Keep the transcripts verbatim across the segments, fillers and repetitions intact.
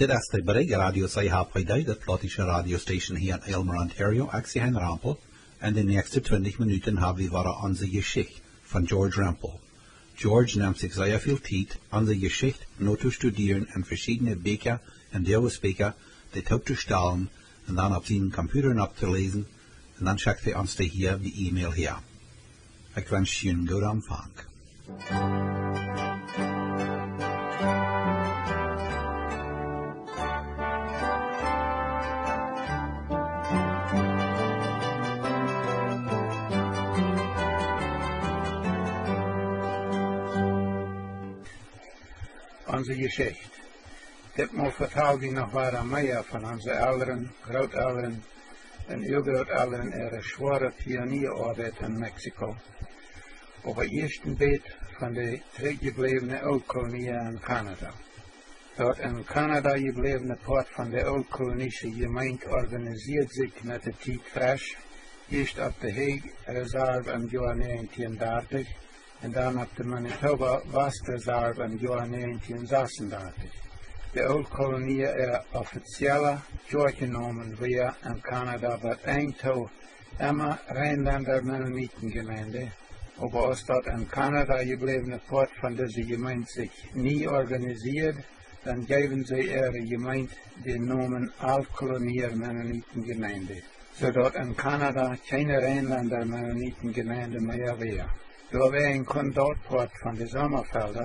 Dit es de Brägerradio C H P D, de plautdietsche Radiostation hia en Aylmer, Ontario. Ekj sie Hein Rempel. En de näakjste twintich Minuten hab wie wada Onse Jeschicht von George Rempel. George nemt sikj sea väl Tiet, Onse Jeschicht notostudieren en veschiedne Bieekja un Dagesbieekja, dee toop to stalen un dan opp sienen Computer nopp to läsen, un dan schekjt hee ons dee hia bie E-Mail häa. Ekj wensch junt eenen gooden Empfang. Onse Jeschicht. Ditmol vetal wie noch wada mea von onse Elren, Grootelren un Uagrootelren äare schwoare Pionieaoabeit en Mexiko. Oba ieescht een bät von de trigjjebläwne Ooltkolonia en Kanada. Daut en Kanada jebläwne Poat von de ooltkolonische Jemeent organisieed sikj met de Tiet fresch, ieescht opp de Hague Reserve em Joa näajentieen dartich un dan opp de Manitoba West Reserve em Joa näajentieen sasendartich. De Ooltkolonia äa offiziella Kjoakjenomen wia en Kanada bat enjtoo emma Reinlenda Mennoniten Jemeent, oba aus daut en Kanada jebläwne Poat von dise Jemeent sikj nie organisieed, dan jeewen see äare Jemeent dän Nomen Altkolonia Mennoniten Jemeent, soo daut en Kanada kjeene Reinlenda Mennoniten Jemeent mea wia. Doawäajen kunn daut Poat von de Sommafelda,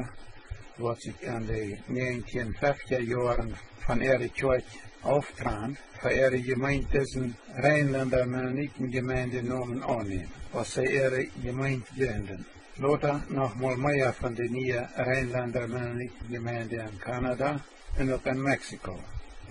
waut sikj en de näajentieen feftja Joaren von äare Kjoakj auftrand, fa äare Jemeent disen Reinlenda Mennoniten Jemeent Nomen aunnämen, aus see äare Jemeent jründen. Lota noch mol mea von de niee Reinlenda Mennoniten Jemeent en Kanada un uk en Mexiko.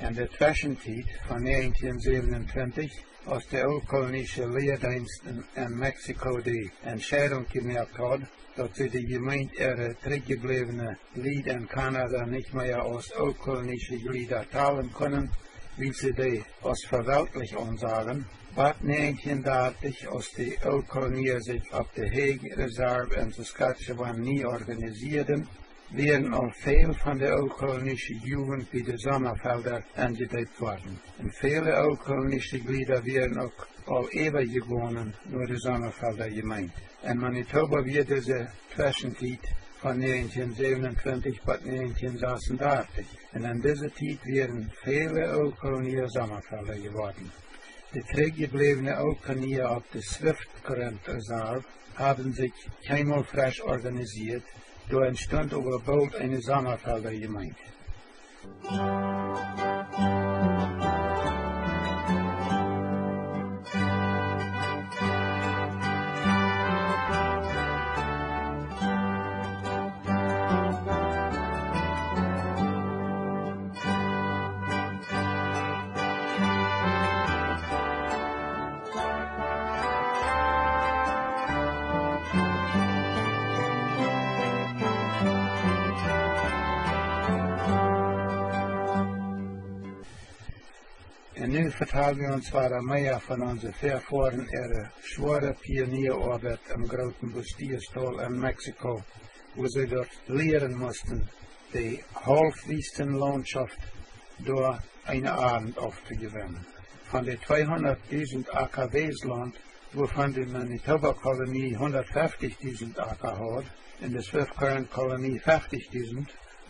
En de Tweschentiet von näajentieen säwenuntwintich, aus de Ooltkolonische Lieedeenst en, en Mexiko de Entscheidunk jemoakt haud, daut see de Jemeent äare trigjjebläwne Jlied en Kanada nich mea aus ooltkolonische Jlieda talen kunnen, wiels see dee aus fa weltlich aunsagen, bat näajentieen dartich, aus de Ooltkolonia sikj opp de Hague Reserve en Saskatchewan nie organisieeden, wieren aul väl von de ooltkolonische Jugent bie de Sommafelda enjedeept worden. Un väle ooltkolonische Jlieda wieren uk aul äwajegonen no de Sommafelda Jemeent. En Manitoba wia dise Tweschentiet von näajentieen säwenuntwintich bat näajentieen sasendartich. Un en dise Tiet wieren väle Ooltkolonia Sommafelda jeworden. De trigjjebläwne Ooltkolonia opp de Swift Current Reserve haben sikj kjeenmol fresch organisieet, doa entstunt oba boolt eene Sommafelda Jemeent. Un nu vetal wie ons wada mea von onse Väafoaren äare schwoare Pionieaoabeit em grooten Bustillos-Tol en Mexiko, wua see doa lieren musten, de haulfwiese Launtschoft doa eene Arnt auftojewennen. Von de tweehundatdusent Aka Weeslaunt, wuavon de Manitoba Kolonie hundatfeftich Aka haud un de Swift Current Kolonie feftich,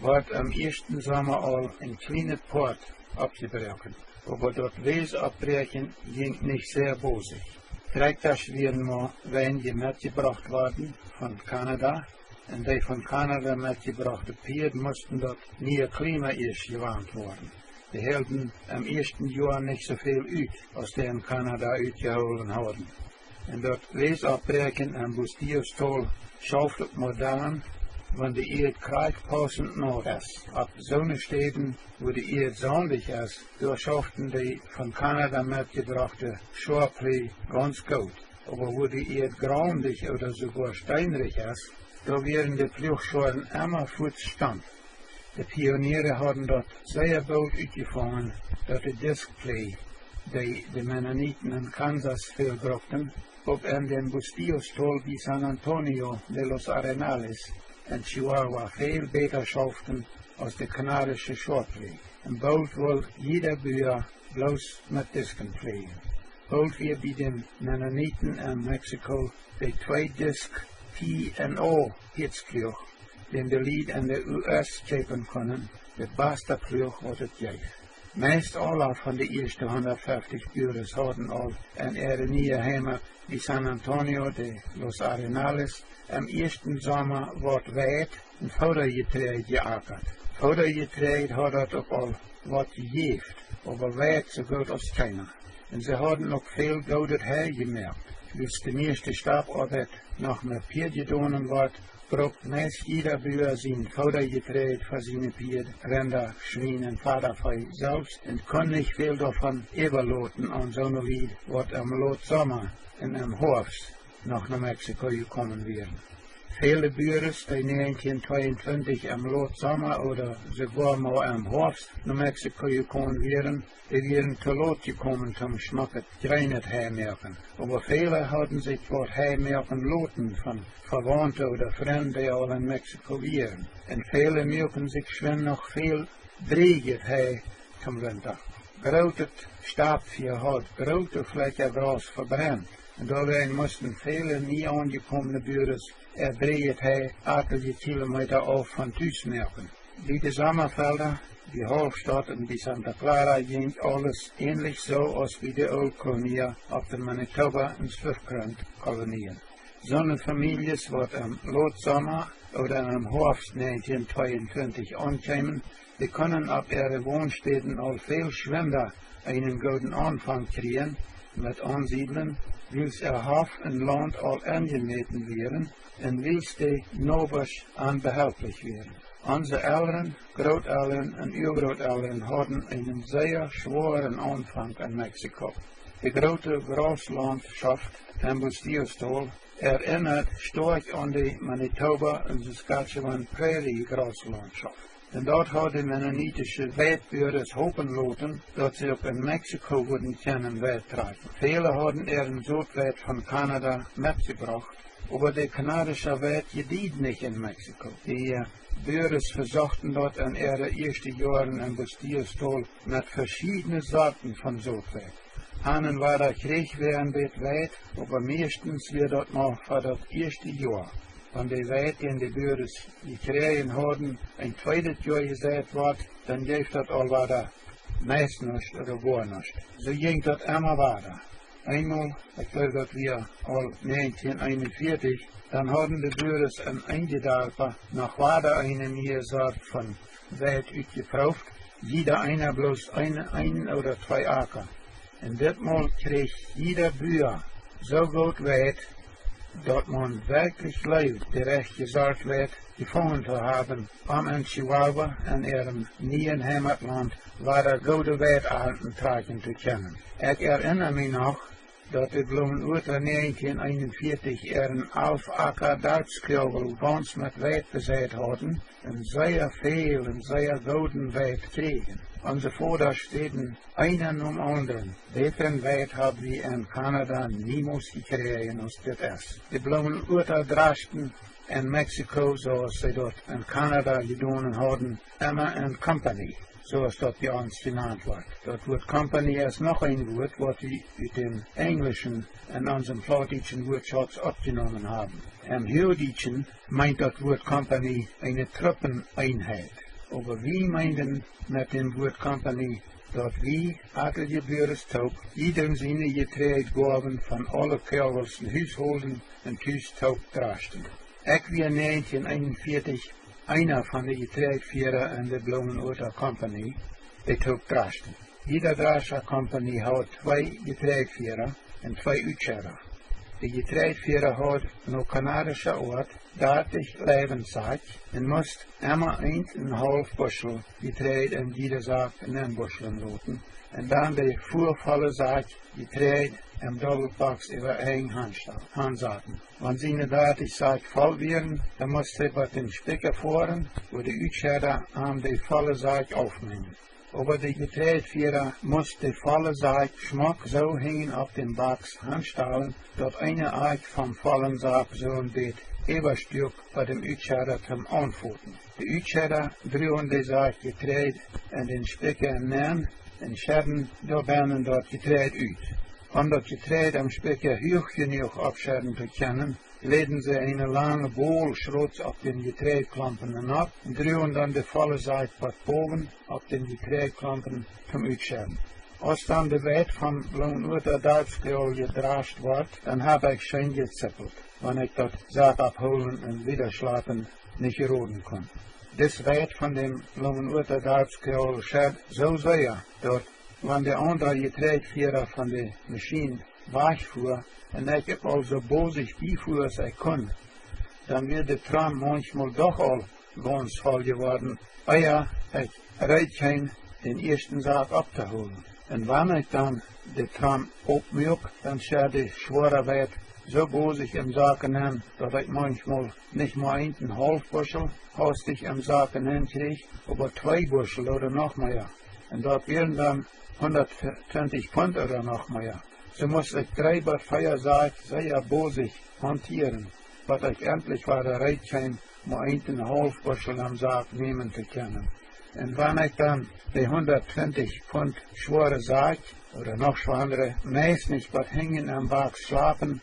wort em ieeschten Somma aul een kjlienet Poat oppjebroaken. Oba daut Weesoppbroaken jinkj nich sea bosich. Trakjtasch wieren mau weinje metjebrocht worden von Kanada, un dee von Kanada metjebrochte Pieed musten daut niee Klima ieescht jewant woaren. Dee hilden em ieeschten Joa nich soo väl ut, aus dee en Kanada utjehoolen hauden. Un daut Weesoppbroaken em Bustillos-Tol schauft opp Modellen, wan de Ieed krakjt paussent naut es. Opp soone Städen, wua de Ieed saundich es, doa schauften dee von Kanada metjebrochte Schoaplie gaunz goot. Oba wua de Ieed graundich ooda soogoa steenrich es, doa wieren de Pluachschoaren emma fuaz stomp. De Pioniere hauden daut sea boolt utjefungen, daut de Diskplie, dee de Mennoniten en Kansas väl bruckten, uk en däm Bustillos-Tol bie San Antonio de los Arenales en Chihuahua väl bäta schauften aus de kanadische Schoapläj. Un boolt wull jieda Bua bloos met Disken pläjen. Boolt wia bie de Mennoniten en Mexiko de twee Disk P and O Hitzploag, dän de Lied en de U S kjeepen kunnen, de basta Ploag waut et jeef. Meist aula von de ieeschte hundatfeftich Buares hauden aul en äare niee Heimat bie San Antonio de los Arenales em ieeschten Somma waut Weit un Foodajetreid jeakat. Foodajetreid haud daut uk aul waut jejäft, oba Weit soo goot aus kjeena. Un see hauden uk väl goodet Hei jemoakt. Wiels de mieeschte Stapoabeit noch met Pieed jedonen wort, brukt meist jieda Bua sien Foodajetreid fa siene Pieed, Rinda, Schwien un Fadavee selfst un kunn nich väl doavon äwaloten aun soone Lied, waut em Lotsomma un em Hoafst noch no Mexiko jekomen wieren. Väle Buares, dee näajentieen tweeuntwintich em Lotsomma ooda soogoa mau em Hoafst no Mexiko jekomen wieren, dee wieren too lot jekomen toom schmocket jreenet Hei moaken. Oba väle hauden sikj waut Hei moaken loten von Vewaunte ooda Frind, dee aul en Mexiko wieren. Un väle muaken sikj schwind noch väl dräjet Hei toom Winta. Grootet Stapfia haud groote Flakjen Graus vebrent. Un doawäajen musten väle nie aunjekomne Buares äa dräjet Hei atelje Kilometa auf von Tus moaken. Bie de Sommafelda, bie Haulfstaut un bie Santa Clara jinkj aules änlich soo aus bie de Ooltkolonia opp de Manitoba un Swift Current Kolonien. Soone Famieljes, waut em Lotsomma ooda em Hoafst näajentieen tweeuntwintich aunkjeemen, dee kunnen opp äare Wonstäden aul väl schwinda eenen gooden Aunfank kjrieen met aunsiedlen, wiels äa Hoff un Launt aul enjemäten wieren un wiels de Nobasch an behelplich wieren. Onse Elren, Grootelren un Uagrootelren hauden eenen sea schwoaren Aunfank en Mexiko. De groote Grauslauntschauft em Bustillos-Tol erinnat stoakj aun de Manitoba un Saskatchewan Prärie Grauslauntschauft. Un daut haud de mennonitische Weitbuares hopen loten, daut see uk en Mexiko wudden kjennen Weit trakjen. Väle hauden äaren Sotweit von Kanada metjebrocht, oba de kanadischa Weit jedied nich en Mexiko. De Buares vesochten daut en äare ieeschte Joaren em Bustillos-Tol met veschiedne Sorten von Sotweit. Aun un wada kjrieech wäa en bät Weit, oba mieeschtens wia daut mau fa daut ieeschte Joa. Wan de Weit, dän de Buares jekjräajen hauden, een tweedet Joa jeseit wort, dan jeef daut aul wada meist nuscht ooda goa nuscht. Soo jinkj daut emma wada. Eenmol, ekj jleew daut wia aul näajentieen eenunvieetich, dan hauden de Buares en eenje Darpa noch wada eene niee Sort von Weit utjeprooft, jieda eena bloos een, een ooda twee Aka. Un ditmol kjrieech jieda Bua soo goot Weit, daut maun werkjlich jleewd, de rajchte Sort Weit jefungen to haben, om en Chihuahua, en äarem nieen Heimatlaunt, wada goode Weitarnten trakjen to kjennen. Ekj erinna mie noch, daut de Bloomenuata näajentieen eenunvieetich äaren alf Aka Darpskjäajel gaunz met Weit beseit hauden un sea väl un sea gooden Weit kjrieejen. Onse Vodasch säden, eena nom aundren: Bätren Weit hab wie en Kanada niemols jekjräajen aus dit es. De Bloomenuata draschten en Mexiko, soo aus see daut en Kanada jedonen hauden, emma en Company, soo aus daut bie ons jenant woat. Daut Wuat Company es noch een Wuat, waut wie ut däm Enjlischen en onsem plautdietschen Wuatschauz oppjenomen haben. Em Huachdietschen meent daut Wuat Company eene Truppeneenheit. Oba wie meenden met däm Wuat Company, daut wie, atelje Buares toop, jiedrem siene Jeträajd goawen von aule Kjäajels un Husholden un tus toop draschten. Ekj wia näajentieen eenunvieetich eena von de Jeträajdfiera en de Bloomenuata Company, dee toop draschten. Jieda Drascha Company haud twee Jeträajdfiera un twee Utschedda. De Jeträajdfiera haud no kanadischa Oat dartich Leiwensakj un must emma eent un haulf Buschel Jeträajd en jieda Sak nenbuschlen loten un dan de fuafolle Sak Jeträajd em Dobbelbox äwa eng hansaten. Wan siene dartich Sak foll wieren, dan must hee bot dän Spikja foaren, wua de Utschedda am de folle Sak aufneemen. Oba de Jeträajdfiera must de folle Sak schmock soo hinjen opp dän Box hanstalen, daut eene Akj vom follen Sak soo een bät Äwastuk fa däm Utschedda toom aunfoten. De Utschedda druagen de Sach Jetreid en dän Spikja nenn un schedden doabennen daut Jetreid ut. Om daut Jetreid aum Spikja huach jenuach oppschedden to kjennen, läden see eene lange Bol schrots opp dän Jetreidklompen nopp un druagen dan de volle Sach bat bowen opp dän Jetreidklompen toom Utschedden. Aus dan de Weit vom Lungenuata Darpskjoal jedrascht wort, dan hab ekj scheen jezippelt, wan ekj daut Sach opphoolen un wieda schlapen nich jeroden kunn. Dis Weit von däm Lungenuata Darpskjoal schedd soo sea, daut wan de aundra Jetreidfiera von de Maschien wajchfua un ekj uk aul soo bosich biefua aus ekj kunn, dan wia de Trom maunchmol doch aul gaunz voll jeworden, ea ekj reed kjeem, dän ieeschten Sak opptohoolen. Un wan ekj dan de Trom oppmuak, dan schedd de schwoare Weit soo bosich em Sak nenn, daut ekj maunchmol nich mau een un haulf Buschel haustich em Sak nenn kjrieech, oba twee Buschel ooda noch mea. Un daut wieren dan hundat twintich Punt ooda noch mea. Soo must ekj dree bat vea Sach sea bosich hauntieren, bat ekj entlich wada reed kjeem, mau een un haulf Buschel em Sak nämen to kjennen. Un wan ekj dan de hundat twintich Punt schwoare Sach, ooda noch schwoarere, meist nich bat hinjen em Waks schlapen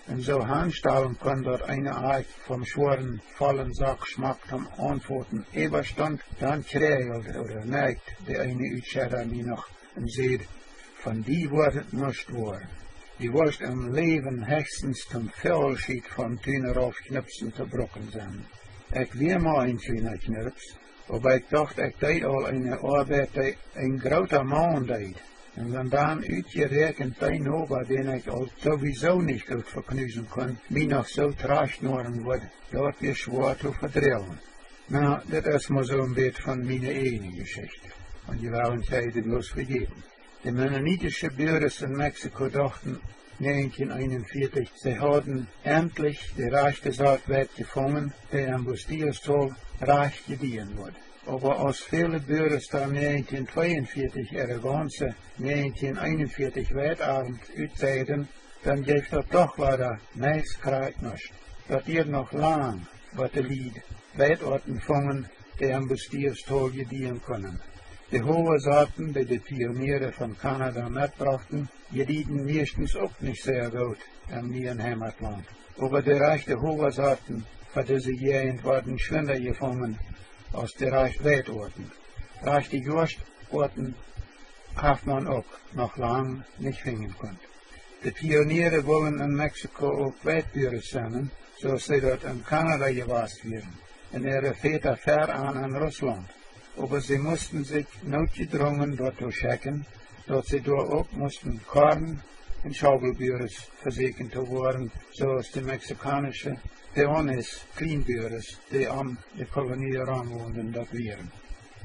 un soo hanstalen kunn, daut eene Akj vom schwoaren, vollen Sak schmock toom aunfoten äwastunt, dan kjräajeld ooda neigd de eene Utschedda mie noch un säd: "Von die woat et nuscht woaren. Du woascht em Läwen hechstens toom Voagelscheet vom Tun rauf kjnipsen to brucken sennen." Ekj wia mau een kjliena Kjnirps, oba ekj docht, ekj deed aul eene Oabeit, dee een groota Maun deed. Un wan dan utjeräakjent dee Noba, dän ekj aul sowieso nich goot veknusen kunn, mie noch soo trajchtnoaren wudd, daut wia schwoa to vedroagen. Na, dit es mau soo een bät von miene ieejne Jeschicht. Un jie wellen jie dee bloos vejäten. De mennonitische Buares en Mexiko dochten, näajentieen eenunvieetich, see hauden entlich de rajchte Sort Weit jefungen, dee em Bustillos-Tol rajcht jedieejen wudd. Oba aus väle Buares dan näajentieen tweeunvieetich äare gaunze näajentieen eenunvieetich Weitarnt utseiden, dan jeef daut doch wada meist krakjt nuscht. Daut dieed noch lang, bat de Lied Weitoaten fungen, dee em Bustillos-Tol jedieejen kunnen. De hoge Sorten, dee de Pioniere von Kanada metbrochten, jedieden mieeschtens uk nich sea goot em nieen Heimatlaunt. Oba de rajchte hoge Sorten fa dise Jäajent worden schwinda jefungen aus de rajchte Weitoaten. Rajchte Joastoaten haft maun uk noch lang nich finjen kunt. De Pioniere wullen en Mexiko uk Weitbuares sennen, soo aus see daut en Kanada jewast wieren, un äare Väta väaraun en Russlaunt. Oba see musten sikj nootjedrungen doatoo schekjen, daut see doa uk musten Korn un Schaubelbuares vesieekjen to woaren, soo aus de mexikaunische Peones, Kjlienbuares, dee om de Kolonie rom wonden, daut wieren.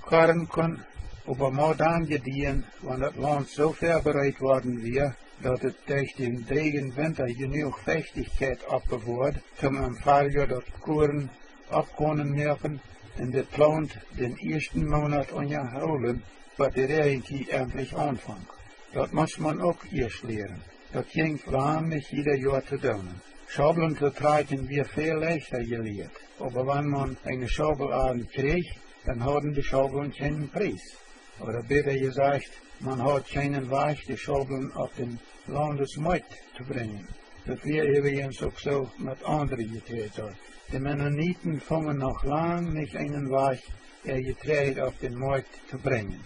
Korn kunn oba mau dan jedieejen, wan daut Launt soo väabereet worden wia, daut et derch dän dreajen Winta jenuach Fechtichkjeit oppbewoad, toom em Farjoa daut Kuarn oppkomen moaken un de Plaunt dän ieeschten Moonat unjahoolen, bat de Räajentiet entlich aunfunk. Daut must maun uk ieescht lieren. Daut jinkj lang nich jieda Joa to doonen. Schaublen to trakjen wia väl leichta jelieet, oba wan maun eene Schaubelarnt kjrieech, dan hauden de Schaublen kjeenen Pries. Ooda bäta jesajcht, maun haud kjeenen Wajch, de Schaublen opp dän Laundesmoakjt to brinjen. Daut wia äwajens uk soo met aundre Jeträajd. De Mennoniten fungen noch lang nich eenen Wajch, äa Jeträajd opp dän Moakjt to brinjen.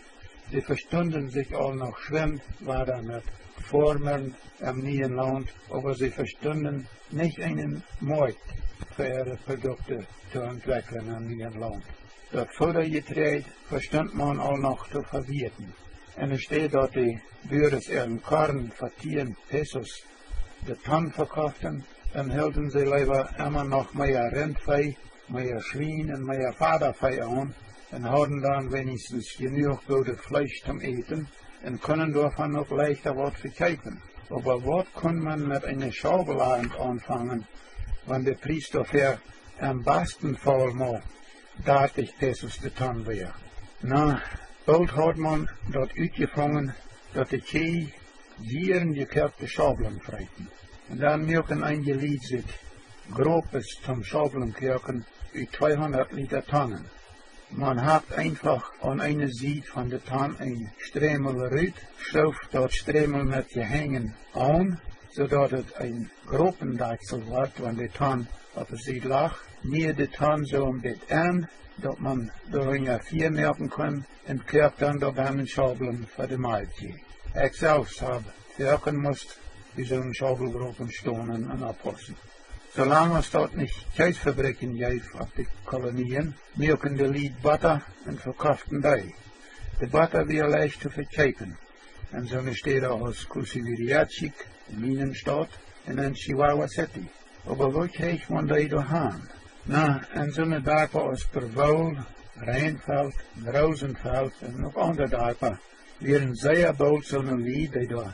See vestunden sikj aul noch schwind wada met Foarma em nieen Launt, oba see vestunden nich eenen Moakjt fa äare Produkte to entwekjlen em nieen Launt. Daut Foodajeträajd vestunt maun aul noch to vewieten. Enne Städ daut de Buares äaren Korn fa tieen Pesos de Tonn vekoften, dan hilden see leewa emma noch mea Rindvee, mea Schwien un mea Fadavee aun un hauden dan weenichstens jenuach goodet Fleesch toom äten un kunnen doavon uk leichta waut vekjeepen. Oba waut kunn maun met eene Schaubelarnt aunfangen, wan de Pries doafäa em basten Faul mau dartich Pesos de Tonn wia? Na, boolt haud maun daut utjefungen, daut de Kjieej jieren jekoakte Schaublen freeten. Un dan muaken eenje Lied sikj Gropes toom Schaublen koaken ut tweehundat Lita Tonnen. Maun hakt eenfach aun eene Sied von de Tonn een Strämel rut, schruft daut Strämel met Jehänjen aun, soo daut et een Gropendakjsel wort, wan de Tonn oppe Sied lach, nieed de Tonn soo een bät en, daut maun doarunja Fia moaken kunn, un koakt dan doabennen Schaublen fa de Malkjjie. Ekj selfst hab foaken must bie soone Schaubelgropen stonen un oppaussen. Soo lang aus daut nich Kjeesfabrikjen jeef opp de Kolonien, muaken de Lied Botta un vekoften dee. De Botta wia leicht to vekjeepen en soone Städa aus Cusihuiriachi, Minenstaut, un en Chihuahua City. Oba woo kjrieech maun dee doa han? Na, en soone Darpa aus Perwool, Reinfeld, Rosenfeld un noch aundre Darpa wieren sea boolt soone Lied, dee doa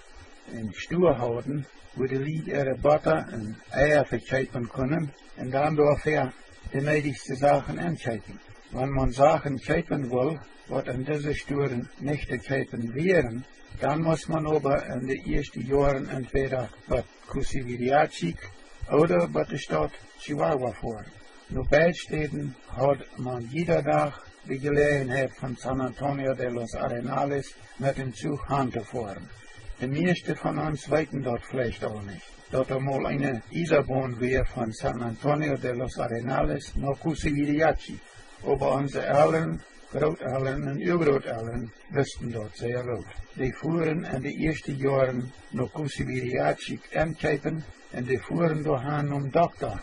een Stua hauden, wua de Lied äare Botta un Eia vekjeepen kunnen un dan doafäa de needichste Sachen enkjeepen. Wan maun Sachen kjeepen wull, waut en dise Stuaren nich to kjeepen wieren, dan must maun oba en de ieeschte Joaren entwäda bat Cusihuiriachi ooda bat de Staut Chihuahua foaren. No beid Städen haud maun jieda Dach de Jeläajenheit von San Antonio de los Arenales met dän Zuch han to foaren. De mieeschte von ons weeten daut veleicht aul nich, daut doa mol eene Iesaboon wia von San Antonio de los Arenales no Cusihuiriachi, oba onse Elren, Grootelren un Uagrootelren wisten daut sea goot. Dee fuaren en de ieeschte Joaren no Cusihuiriachi enkjeepen un dee fuaren doa han nom Dokta,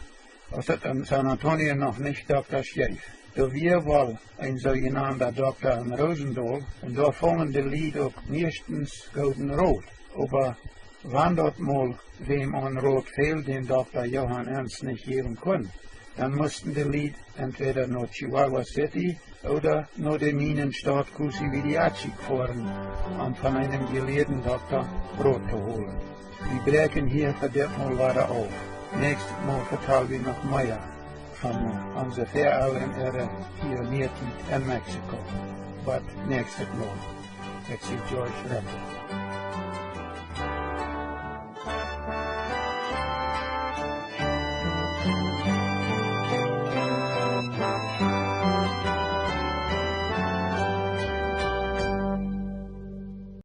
aus daut en San Antonio noch nich Doktasch jeef. Doa wia woll een soojenaunder Dokta en Rosendahl un doa fungen de Lied uk mieeschtens gooden Rot. Oba wan daut mol wäm aun Rot fäld, dän Dokta Johann Ernst nich jäwen kunn, dan musten de Lied entwäda no Chihuahua City ooda no de Minenstaut Cusihuiriachi foaren, om von eenem jelieeden Dokta Rot to holen. Wie bräakjen hia fa dit Mol wada auf. Näakjstet Mol vetal wie noch mea von onse Väaelren äare Pioniertiet en Mexiko. Bat näakjstet Mol. Ekj sie George Rempel.